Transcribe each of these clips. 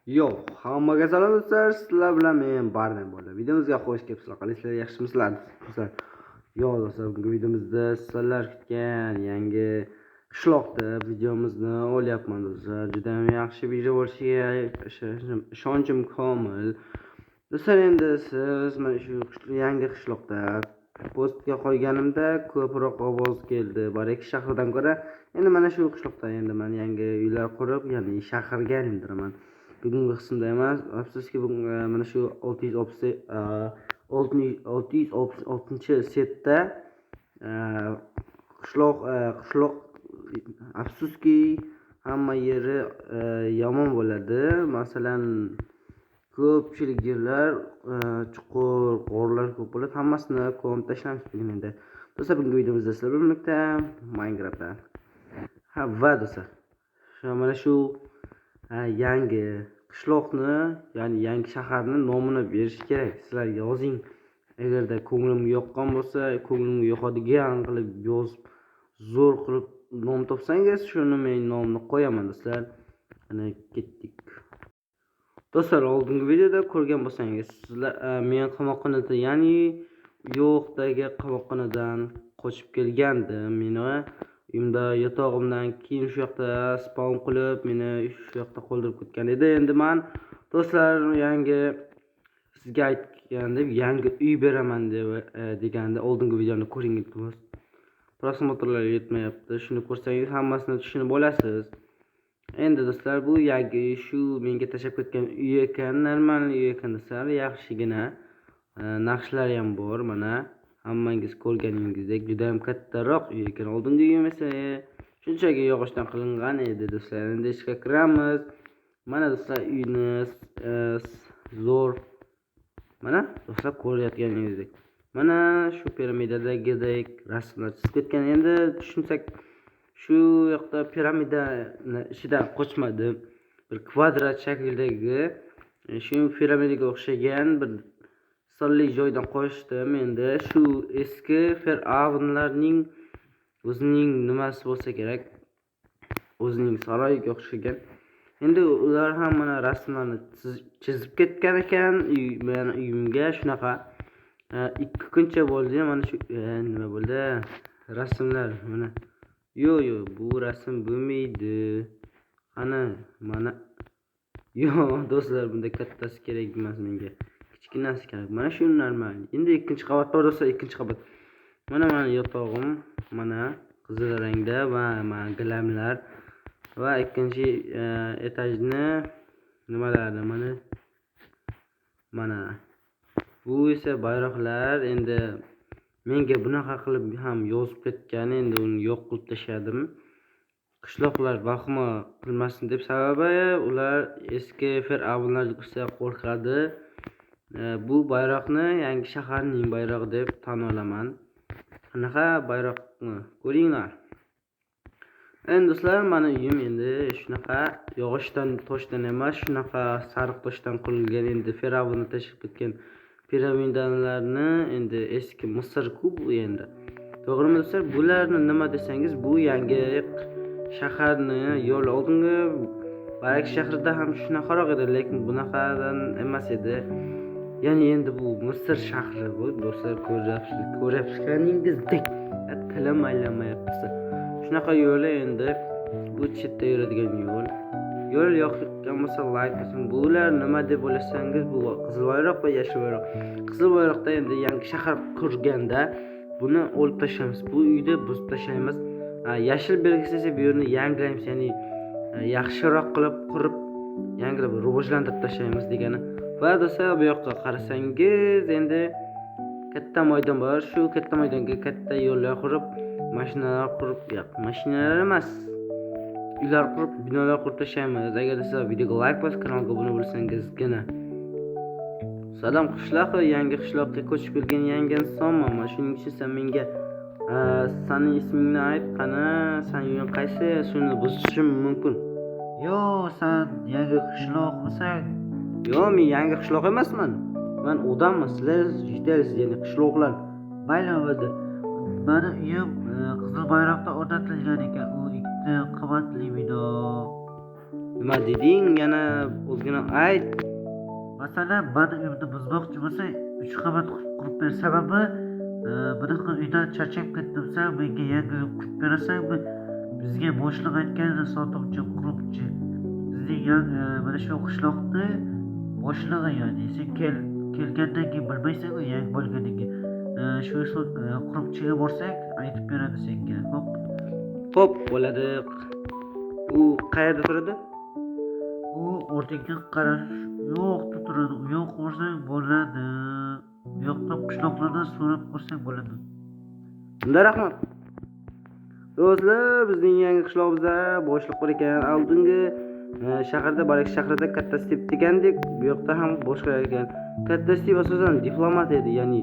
Yo, hammaga salom do'stlar, sizlar bilan men Bardan bo'ldi. Videomizga xush kelibsizlar. Qalaysizlar, yaxshimisizlar? Do'stlar. Yo do'stlar, bugungi videomizda sizlar kutgan yangi qishloqda videomizni olyapman do'stlar. Juda ham yaxshi video bo'lishiga ishonchim komil. Do'stlar, endi siz mana shu yangi qishloqda postga qo'yganimda ko'proq ovoz keldi. Barek shahridan ko'ra endi mana shu qishloqda endi men yangi uylar qurib, ya'ni shaharga aylantiraman. Bugungi qismda emas, afsuski bugun mana shu 666-setda qishloq afsuski hamma yeri yomon bo'ladi. Masalan, ko'pchilik yerlar chuqur, g'orlar ko'p bo'ladi. Hammasini ko'mib tashlaymiz bugun endi. Do'stlar, bugungi videomizda sizlar bilan birlikda Minecraftda. Ha, va do'stlar, mana shu yangi qishloqni, ya'ni yangi shaharni nomini berish kerak. Sizlar yozing. Agarda ko'nglimga yoqqan bo'lsa, ko'nglimga yoqadigan qilib yozib, zo'r qilib nom topsangiz, shuni men nomini qo'yaman do'stlar. Mana ketdik. Do'stlar, oldingi videoda ko'rgan bo'lsangiz, sizlar men qamoqxonada, ya'ni yo'qdagi qamoqxonadan qochib kelgandim. Meni uyimda yotog'imdan keyin shu yoqda spawn qilib, meni shu yoqda qoldirib ketgan edi. Endi men do'stlar yangi sizga aytgandim, yangi uy beraman deb deganda oldingi videoni ko'ring iltimos. Просмотр lar yetmayapti. Shuni ko'rsangiz hammasini tushunib olasiz. Endi do'stlar, bu yangi shu menga tashlab ketgan uy ekan, normal uy ekan do'stlar, yaxshigina naqshlari ham bor, mana hammangiz ko'rganingizdek juda ham kattaroq uy ekan. Oldingi uyim esa shunchaki yog'ochdan qilingan edi do'stlar. Endi ishga kiramiz. Mana do'stlar, uyni zo'r, mana do'stlar ko'rayotganingizdek, mana shu piramidadagidek rasmlar chizib ketgan. Endi tushunsak, shu yoqda piramidani ichidan qochmadim, bir kvadrat shaklidagi shu piramidaga o'xshagan bir sirli joydan qochdim. Endi shu eski fir'avnlarning o'zining nimasi bo'lsa kerak, o'zining saroyiga o'xshagan. Endi ular ham mana rasmlarni chizib ketgan ekan. Mani uyimga shunaqa 2 kuncha bo'ldi. Mana shu nima bo'ldi rasmlar, mana yo'q yo'q, bu rasm bo'lmaydi. Qani mana yo'q do'stlar, bunda kattasi kerak emas, menga kichkinasi kerak. Mana shu normal. Endi ikkinchi qavat bor do'stlar, ikkinchi qavat. Mana mani yotog'im, mana qizil rangda va mana gilamlar va ikkinchi etajni nimalari, mana mana bu esa bayroqlar. Endi menga bunaqa qilib ham yozib ketgan, endi uni yo'q qilib tashladim. Qishloqlar vahima qilmasin deb, sababi ular eski fir'avnlar ko'rsa qo'rqadi. Bu bayroqni yangi shaharning bayrog'i deb tan olaman. Qanaqa bayroqni ko'ringlar. Endi do'stlar, mani uyim endi shunaqa yog'ochdan, toshdan emas, shunaqa sariq toshdan qurilgan. Endi fir'avnni tashlab ketgan piramidalarni, endi eski Misr-ku bu endi. To'g'rimi do'stlar? Bularni nima desangiz, bu yangi shaharni yo'li. Oldingi Barak shahrida ham shunaqaroq edi, lekin bunaqadan emas edi. Ya'ni endi bu Misr shahri bu do'stlar, ko'ryapsiz, tilim aylanmayapti. Shunaqa yo'li endi bu chetda yuradigan yo'l. Yo'l yoqgan bo'lsa like bosing. Bular nima deb o'ylasangiz, bu qizil bayroq va yashil bayroq. Qizil bayroqda endi yangi shahar qurganda buni olib tashlaymiz. Bu uyni buzib tashlaymiz. Yashil belgisi esa bu yerni yangilaymiz, ya'ni yaxshiroq qilib qurib, yangilab rivojlantirib tashlaymiz degani. Va do'stlar, bu yoqqa qarasangiz, endi katta maydon bor. Shu katta maydonga katta yo'llar qurib, mashinalar qurib, yo'q, mashinalar emas, uylar qurib, binolar qurib tashlaymiz. Agar sizlar videoga like bosib, kanalga obuna bo'lsangizgina. Salom qishloq, yangi qishloqqa ko'chib kelgan yangi insonman. Mana shuning uchun sen menga sani ismingni ayt, qani, san uying qaysi, shuni buzishim mumkin. Yo, san yangi qishloqmisan? Yo'q, men yangi qishloq emasman. Men odamman, sizlar yetasiz, ya'ni qishloqlar. Mayli bo'ldi. Mani uyim qizil bayroqda o'rnatilgan ekan. U ikkita qavatli bino. Nima deding? Yana o'zgina ayt. Masalan, mani uyimni buzmoqchi bo'lsang, 3 qavat qurib ber. Sababi bunaqa uydan charchab ketdim. Sen menga yangi uy qurib berasanmi? Bizga boshliq aytgan sotuvchi, quruvchi. Bizning mana shu qishloqni boshlig'i, ya'ni sen kelgandan keyin bilmaysan-ku, yangi bo'lgandan keyin. Shu quruvchiga borsang, aytib beradi senga. Xo'p. Xo'p, bo'ladi. U qayerda turadi? U o'rtaga qarash yo'qda turadi. U yoq borsang bo'ladi. U yoqda qishloqlardan so'rab ko'rsang bo'ladi. Unda rahmat. Do'stlar, bizning yangi qishlog'imizda boshliq bor ekan. Oldingi shaharda, Barak shahrida katta Steve degandek, bu yoqda ham boshqa ekan. Katta Steve asosan diplomat edi, ya'ni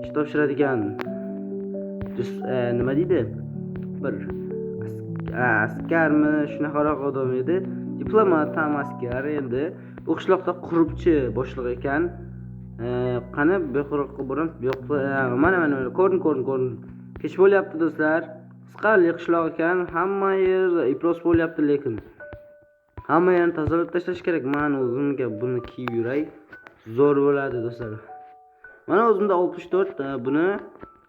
ish topshiradigan nima deydi? Bir askarmi, shunaqaroq odam edi. Diplomat ham askar endi. Bu qishloqda quruvchi boshliq ekan. Qani bu yoqqa boramiz, bu yoqda mana mana mana ko'rin. Kech bo'lyapti do'stlar. Qisqalik qishloq ekan, hamma yer iflos bo'lyapti, lekin hamma yerni tozalab tashlash kerak. Men o'zimga buni kiyib yuray, zo'r bo'ladi do'stlar. Mana o'zimda 64, buni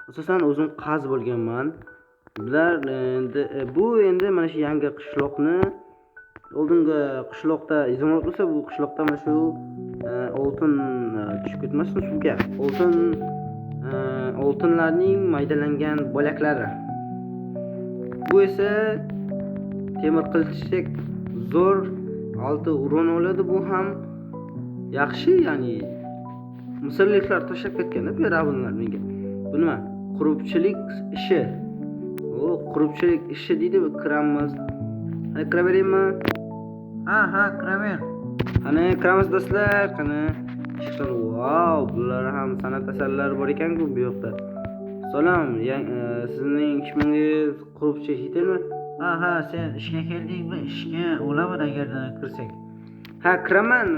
asosan o'zim qazib olganman. Bular endi bu endi mana shu yangi qishloqni, oldingi qishloqda izumrod bo'lsa, bu qishloqda mana shu oltin tushib ketmasin suvga. Oltinlarning maydalangan bo'laklari. Bu esa temir qilichlik zo'r 6 uron oladi, bu ham yaxshi, ya'ni misrliklar tashlab ketgan-da fir'avnlar menga. Bu nima? Quruvchilik ishi. O, quruvchilik ishi deydi, bu kiramiz. Qani kiraveraymi? Ha, ha, kiraver. Qani kiramiz do'stlar, qani. Ishlar, vau, bular ham san'at asarlari bor ekan-ku bu yoqda. Salom, sizning ismingiz quruvchi Hitelmi? Ha, ha, sen ishga keldingmi? Ishga olaman agarda kirsang. Ha, kiraman.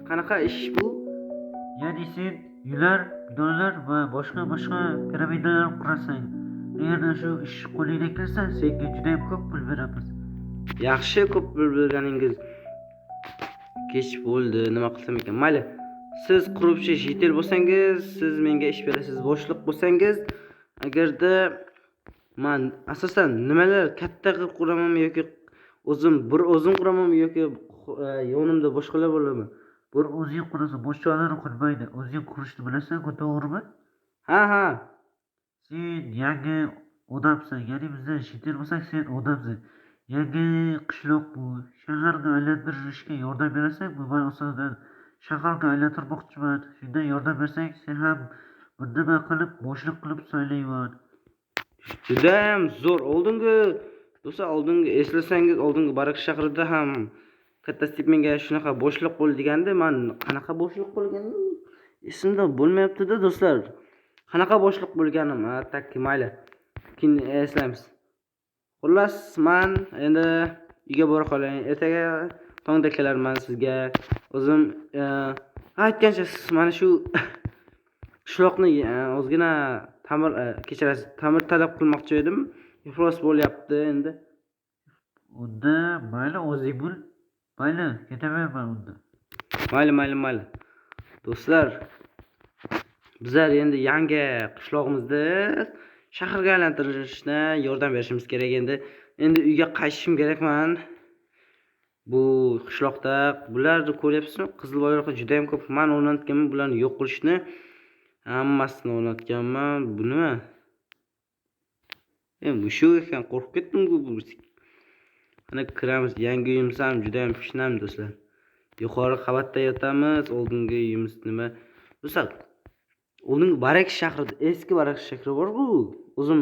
Qanaqa ish bu? Ya'ni sen uylar, binolar va boshqa boshqa piramidalar qurasan. Agarda shu ish qo'lingdan kelsa, senga juda ham ko'p pul beramiz. Yaxshi, ko'p pul berganingiz. Kech bo'ldi, nima qilsam ekan? Mayli. Siz quruvchi Jitel bo'lsangiz, siz menga ish berasiz. Boshliq bo'lsangiz, agarda men asosan nimalar katta qilib quramanmi yoki o'zim bir o'zim quramanmi yoki yonimda boshqalar bo'ladimi? Bir o'zing qurasan, boshqalar qurmaydi. O'zing qurishni bilasan-ku, to'g'rimi? Ha, ha. Sen yangi odamsan, ya'ni bizdan Jitel bo'lsak, sen odamsan. Yangi qishloq bu, shaharga aylantirishga yordam berasanmi? Men asosan shaharga aylantirmoqchiman. Shundan yordam bersang, sen ham bir nima qilib, boshliq qilib saylayman. Juda ham zo'r. Oldingi do'stlar, oldingi eslasangiz, oldingi Barak shahrida ham katta Steve menga shunaqa boshliq bo'l degandi. Men qanaqa boshliq bo'lganim esimda bo'lmayapti-da do'stlar. Qanaqa boshliq bo'lganim, ha, tak, mayli. Keyin eslaymiz. Xullas, men endi uyga bora qolay. Ertaga tongda kelarman sizga. O'zim aytgancha siz mana shu qishloqni ozgina ta'mir, kechirasiz, ta'mir talab qilmoqchi edim. Iflos bo'lyapti endi. Unda mayli, o'zing bo'l. Mayli, ketaverman unda. Mayli, mayli, mayli. Do'stlar, bizlar endi yangi qishlog'imizni shaharga aylantirishda yordam berishimiz kerak endi. Endi uyga qaytishim kerakman. Bu qishloqda bularni ko'ryapsizmi? Qizil bayroqlar juda ham ko'p. Men o'rnatganman bularni yo'q qilishni. Hammasini o'rnatganman. Bu nima? Mushuk ekan, qo'rqib ketdim-ku bu. Mana kiramiz. Yangi uyimiz ham juda ham pishnam do'stlar. Yuqori qavatda yotamiz. Oldingi uyimiz nima? Do'stlar, oldingi Barak shahrida, eski Barak shahri bor-ku, o'zim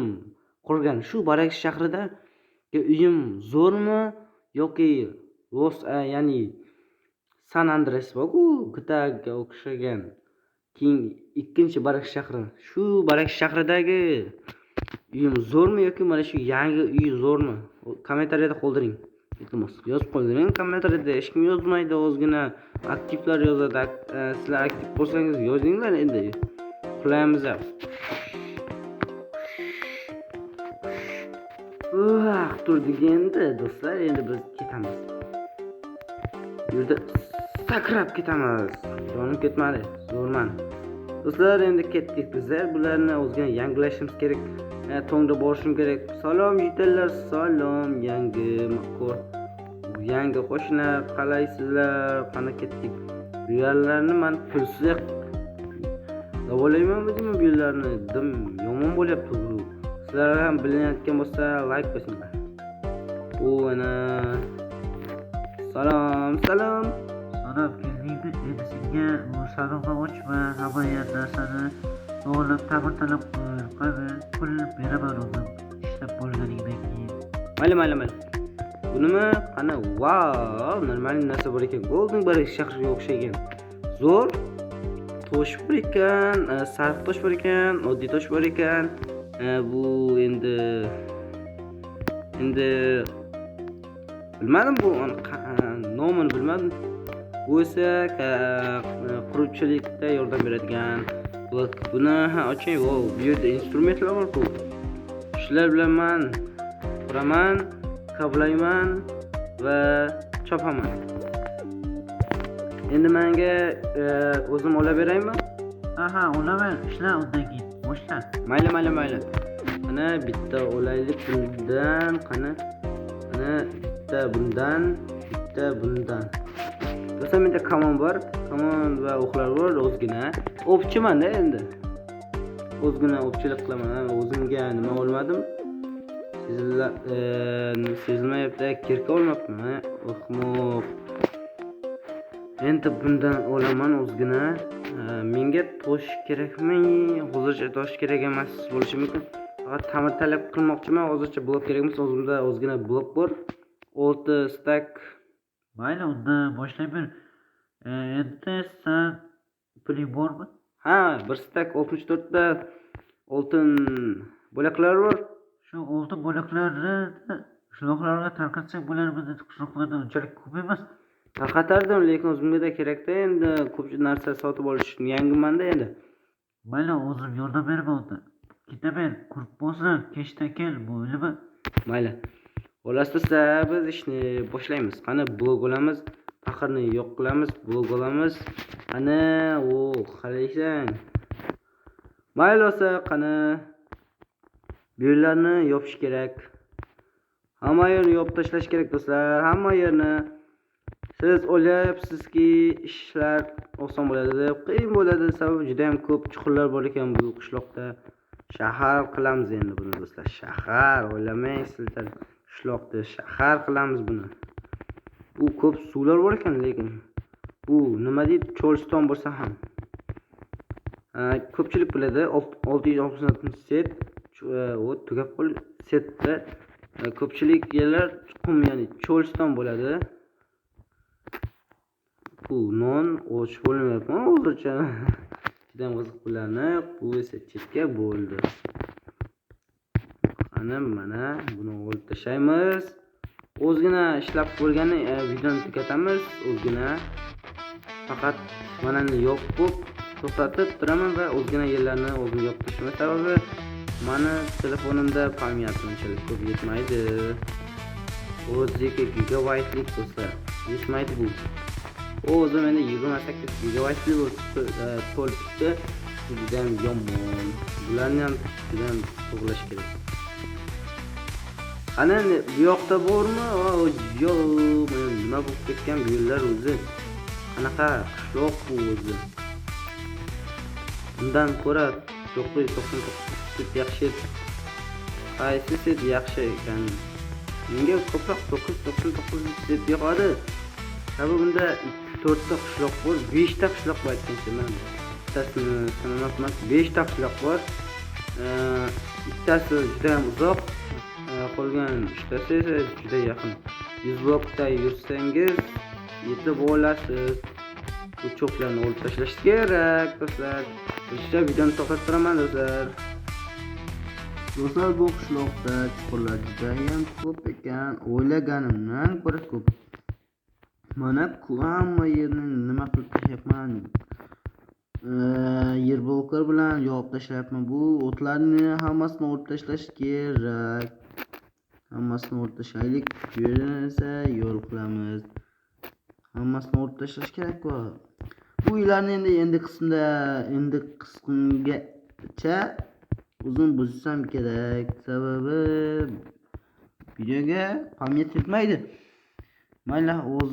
qurgan shu Barak shahrida uyim zo'rmi yoki Los, ya'ni San Andreas bor-ku, GTAga o'xshagan. Keyin ikkinchi Barak shahri. Shu Barak shahridagi uyim zo'rmi yoki mana shu yangi uy zo'rmi? Kommentariyada qoldiring. Iltimos, yozib qoldiring kommentariyada. Hech kim yozmaydi, ozgina aktivlar yozadi. Sizlar aktiv bo'lsangiz yozinglar endi. Uxlaymiz. Turdik endi do'stlar, endi biz ketamiz. Bu yerda sakrab ketamiz. Jonim ketmadi. Zo'rman. Do'stlar, endi ketdik bizlar. Bularni o'zgina yangilashimiz kerak. Tongda borishim kerak. Salom yigitlar, salom yangi yangi qo'shnilar, qalaysizlar? Qani ketdik. Bu yerlarni men pulsiz davolaymanmi deyman bu yerlarni. Dim yomon bo'lyapti bu. Sizlar ham bilayotgan bo'lsa like bosinglar. U ana salom, salom. Salom, keldingmi? Endi senga bu sanduqni ochma, hamma narsani to'g'irlab ta'mirtalab qo'y. Qani, pul beraman o'zim ishlab bo'lganingdan keyin. Mayli, mayli, mayli. Bu nima? Qani, vau, normal narsa bor ekan. Golden Barrel shahrga o'xshagan. Zo'r. Tosh bor ekan, sariq tosh bor ekan, oddiy tosh bor ekan. Bu endi bilmadim bu nomini bilmadim. Bu esa quruvchilikda yordam beradigan blok. Buni ha oching. Vau, bu yerda instrumentlar bor-ku. Shular bilan men quraman, kavlayman va chopaman. Endi menga o'zim ola beraymi? Aha, olaver, ishla undan keyin. Boshla. Mayli, mayli, mayli. Qani bitta olaylik bundan, qani. Qani bitta bundan, bitta bundan. Do'stlar, menda kamon bor, kamon va o'qlar bor ozgina. O'pchiman-da endi. Ozgina o'pchilik qilaman. O'zimga nima olmadim? Sezilmayapti, kirka olmabman. O'qmoq. Endi bundan olaman ozgina. Menga tosh kerakmi? Hozircha tosh kerak emas bo'lishi mumkin. Faqat ta'mir talab qilmoqchiman. Hozircha blok kerak emas. O'zimda ozgina blok bor. 6 stack. Mayli, unda boshlayver. Endi sen puling bormi? Ha, 1 stack 64 ta oltin bo'laklar bor. Shu oltin bo'laklarni qishloqlarga tarqatsak bo'larmidi? Qishloqlarda unchalik ko'p emas. Tarqatardim, lekin o'zimga-da kerakda endi ko'p narsa sotib olish yangimanda endi. Mayli, o'zim yordam beraman unda. Ketaver, qurib bo'lsa, kechda kel, bo'ylimi? Mayli. Xullas, biz ishni boshlaymiz. Qani blok olamiz, paxirni yo'q qilamiz, blok olamiz. Qani, o, qalaysan? Mayli bo'lsa, qani bu yerlarni yopish kerak. Hamma yerni yopib tashlash kerak do'stlar, hamma yerni. Siz o'ylayapsizki, ishlar oson bo'ladi deb, qiyin bo'ladi, sababi juda ham ko'p chuqurlar bor ekan bu qishloqda. Shahar qilamiz endi buni do'stlar. Shahar, o'ylamang sizlar qishloqda shahar qilamiz buni. Bu ko'p suvlar bor ekan, lekin bu nima deydi, cho'liston bo'lsa ham. Ko'pchilik biladi, 666 set, o tugab qoldi setda. Ko'pchilik yerlar qum, ya'ni cho'liston bo'ladi. Bu non och bo'lmayapman hozircha. Juda ham qiziq bularni. Bu esa chetga bo'ldi. Qani mana buni olib tashlaymiz. Ozgina ishlab bo'lgani videoni tugatamiz. Ozgina faqat manani yopib to'xtatib turaman va ozgina yerlarni o'zim yopib tashlayman. Sababi mani telefonimda pamyat unchalik ko'p yetmaydi. 32 gigabaytlik do'stlar, yetmaydi bu. O'zim endi 28 gigabaytli to'libdi. Juda ham yomon. Bularni ham juda ham to'g'rilash kerak. Ana endi bu yoqda bormi? Yo'q, nima bo'lib ketgan bu yerlar o'zi? Qanaqa qishloq bu o'zi? Undan ko'ra 999 set yaxshi. Qaysi set yaxshi ekan? Menga ko'proq 999 set yoqadi. Sababi bunda 4 ta qishloq bor, 5 ta qishloq bor aytgancha. Men bittasini sanamabman. 5 ta qishloq bor. Bittasi juda ham uzoq, qolgan uchtasi esa juda yaqin. 100 blokda yursangiz yetib olasiz. Bu cho'plarni olib tashlash kerak do'stlar. O'sha videoni to'xtatib turaman do'stlar. Do'stlar, bu qishloqda chuqurlar juda ham ko'p ekan, o'ylaganimdan ko'ra ko'p. Mana hamma yerni nima qilib tashlayapman? Yer bloklar bilan yopib tashlayapman. Bu o'tlarni hammasini olib tashlash kerak. Hammasini olib tashlaylik. Bu yerdan esa yo'l qilamiz. Hammasini olib tashlash kerak-ku. Bu uylarni endi qismda, endi qismgacha uzun buzsam kerak. Sababi videoga pamyat yetmaydi. Mayli, o'z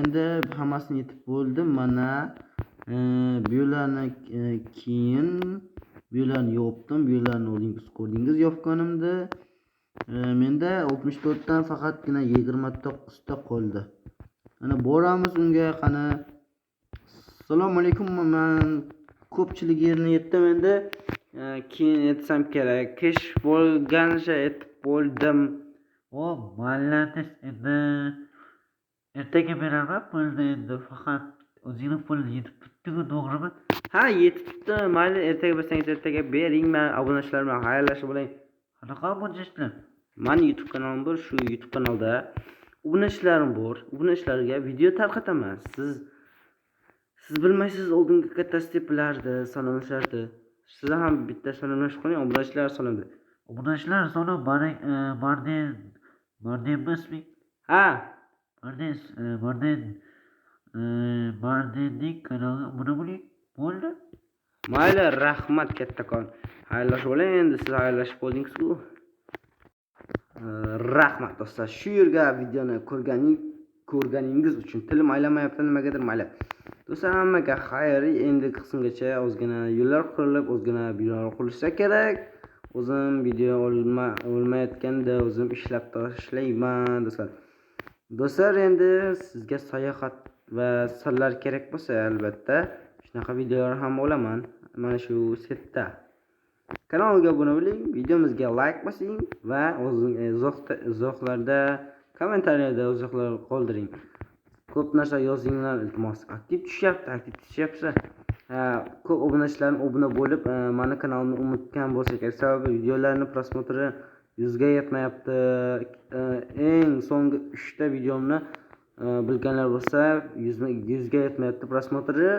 endi hammasini yetib bo'ldim. Mana bu yerlarni keyin bu yerlarni yopdim. Bu yerlarni o'zingiz ko'rdingiz yopganimda. Menda 64 dan faqatgina 29 ta qoldi. Mana boramiz unga, qani. Assalomu alaykum, men ko'pchilik yerni yetdim endi. Keyin yetsam kerak. Kech bo'lgancha yetib bo'ldim. O, malades, endi ertaga beraman pulni endi, faqat o'zingni pulni yetib turibdi-ku, to'g'rimi? Ha, yetibdi. Mayli, ertaga bersangiz ertaga bering, men obunachilar bilan xayrlashib bo'lay. Qanaqa obunachilar? Mani YouTube kanalim bor, shu YouTube kanalda obunachilarim bor. Obunachilarga video tarqataman. Siz bilmaysiz, oldingi kattasi deb bilardi, salomlashardi. Siz ham bitta salomlashib qo'ying, obunachilar salom deb. Obunachilar salom, Marden, Marden emasmi? Ha. Marden, Marden, Mardenning kanaliga obuna bo'ling. Bo'ldi. Mayli, rahmat kattakon. Xayrlashib oling endi, siz xayrlashib bo'ldingiz-ku. Rahmat do'stlar, shu yerga videoni ko'rganingiz uchun tilim aylanmayapti nimagadir, mayli. Do'stlar, hammaga xayr. Endi qismgacha ozgina yo'llar qurilib, ozgina binolar qurilsa kerak. O'zim video olmayotganda o'zim ishlab tashlayman do'stlar. Do'stlar, endi sizga sayohat va sirlar kerak bo'lsa, albatta shunaqa videolar ham olaman mana shu setda. Kanalga obuna bo'ling, videomizga like bosing va izohlarda, kommentariyada izohlar qoldiring. Ko'p narsa yozinglar, iltimos. Aktiv tushyapti, aktiv tushyapsa, ko'p obunachilarim obuna bo'lib, mani kanalimni unutgan bo'lsa kerak. Sababi videolarni prosmotri 100 ga yetmayapti. Eng so'nggi 3 ta videomni bilganlar bo'lsa, 100 ga yetmayapti prosmotri.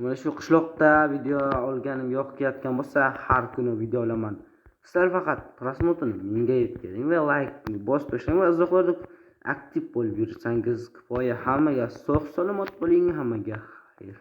Mana shu qishloqda video olganim yoqayotgan bo'lsa, har kuni video olaman. Sizlar faqat prosmotrni menga yetkaziring va like bosib tashlang va izohlarda aktiv bo'lib yursangiz kifoya. Hammaga sog' salomat bo'ling, hammaga xayr.